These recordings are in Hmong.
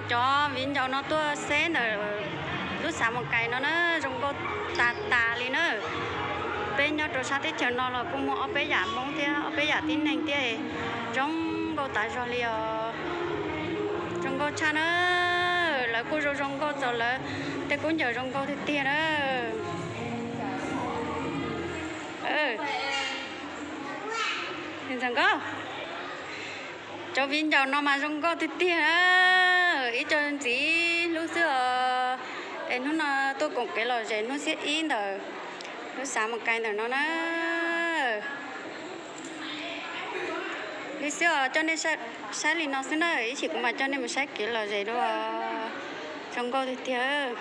Cov viv ncaus no tuaj xeb ntawm lub xav mus kais no na, zoo nkauj tas tas li na. Peb nyob rau sab teb chaws no los kuj muaj ob peb yam Hmoob thiab ob peb yam tib neeg thiab, zoo nkauj tas zog li os. Zoo nkauj tshaj na, lawv kuj zoo zoo nkauj txaus lawv tej kub ncaws zoo nkauj tiag tiag na. Ntxawm nkauj, cov viv ncaus no mas zoo nkauj tiag tiag na. Ib co ntxiv hlub xwb os. Es hnub no tuaj koom kev lom zem hnub xiab ib ntawm lub xav mus kais ntawm no na. Li xwb os, coj nej saib li no xwb na, ib chim kuv mam coj nej mus saib kev lom zem dua. Zoo nkauj tiag tiag.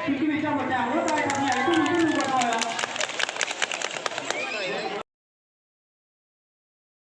Tsis cia li tso mus cas, huab tais tag